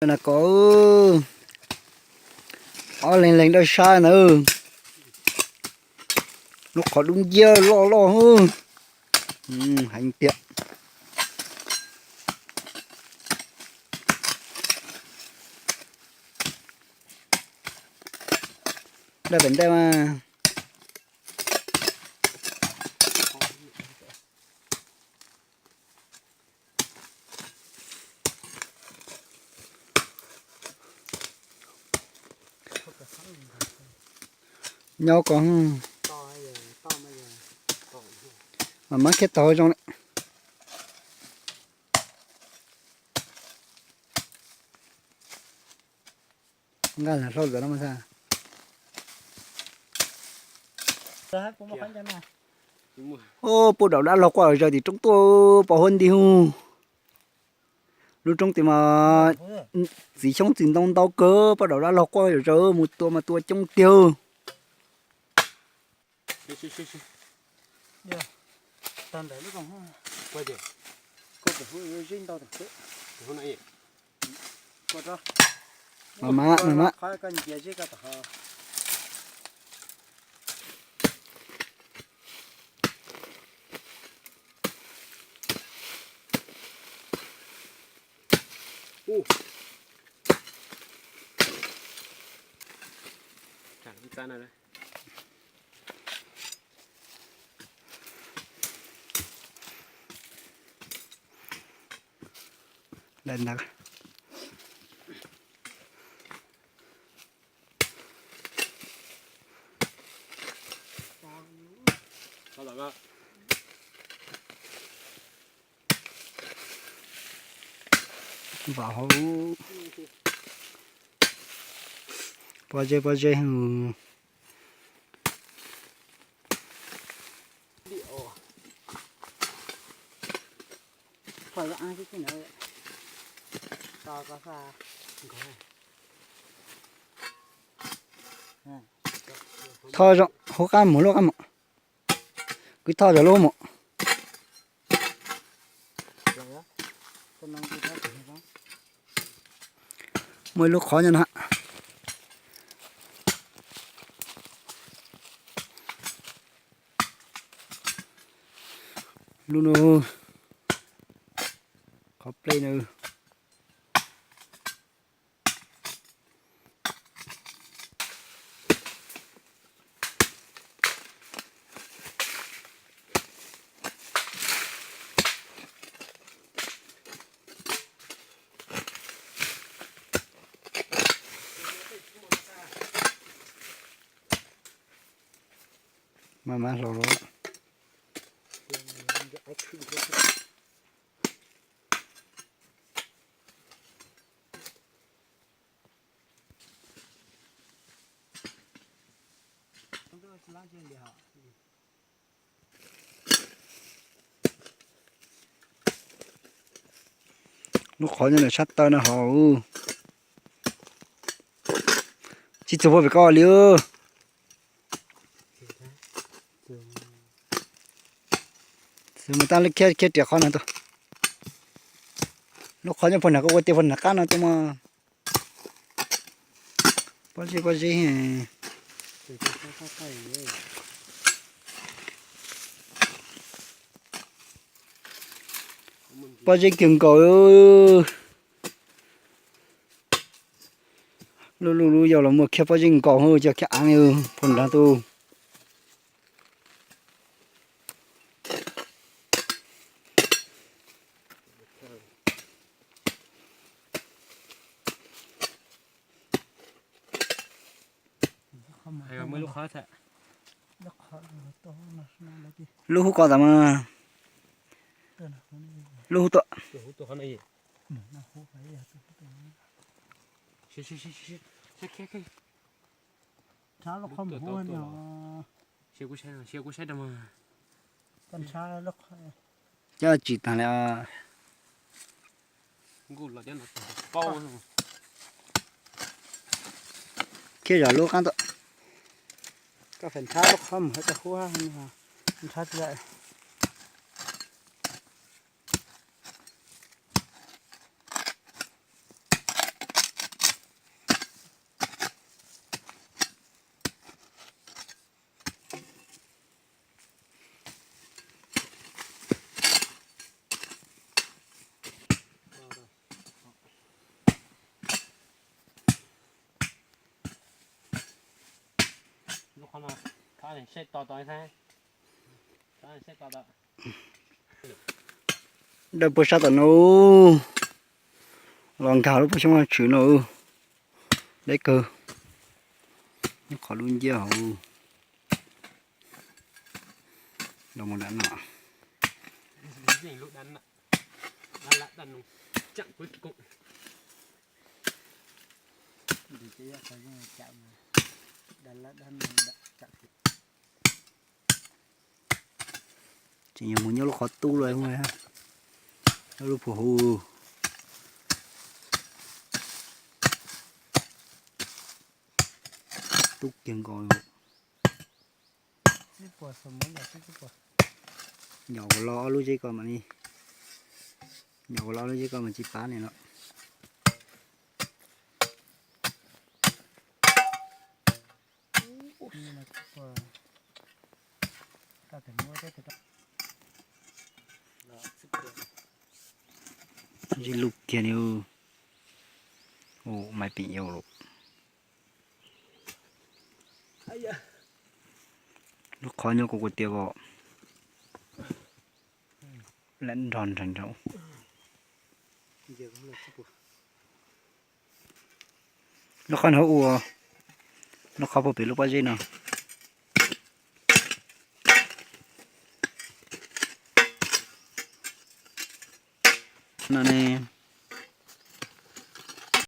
Na ko, ob leeg leeg dawb sab na. Lub qhov dub nciab loj loj. Heev tiag. Dawb pem ntej mas. Nyob ko, mam mab khiab tau zoo. Nqa hlau ntawm no mas. Puag daum dab laug quaj zaws tim roob tuaj pos huab nti hu. Lub roob tim mas txiv xyoob txiv ntoo ntau kawg, puag daum dab laug quaj zaws mus tua mas tua coob tiag. Mam mam mam mam. Vam hauv. Pob zeb pob zeb. Thoj zoo, hub qab mus lub qab mus. Kwv thoj zoo lub mus. Muaj ib lub qhov nyob na. Lub no, qhov plej no. Mas mas hlo los. Lub qhov nyob ntawm sab taw no hos. Tsis txug puag pem koj li. Xws mus tab khiab khiab riam qhov no tuaj. Lub qhov nyob puag nram koj ua tiag puag nram qab no tuaj mog. Pob zeb pob zeb. Pob zeb kiag nkaus. Lub lub lub yau los muaj khiab pob zeb nkaus coj khiab aav puag nrad tuaj. Lub hub ko tas mas. Lub hub tuaj. Cov tsis tag li. Khiab zom lub qab tuaj. Koj feem nrhab lub qhov mus hab tau hub hab nrhab tsi. Dawb puag sab tom no, los nkag lub pob xyoob vaj tshwm no, deb kawg, nyob qhov lub nciab hauv. Los mus nram no, tseem yog mus nyob lub qhov tub lawm, nyob lub puag hauv. Tub kiag nkaus. Nyom los ob lub zeb ko mam li, nyom los ob lub zeb ko mas tsis pab ni no. Zib lug kiag li. Ua maiv pim yau lawm. Lub qhov nyob kuv kuv tias kom lam nrog nrog nrog. Lub qhov no ua, lub qhov puag pem lub pob zeb no. No ne,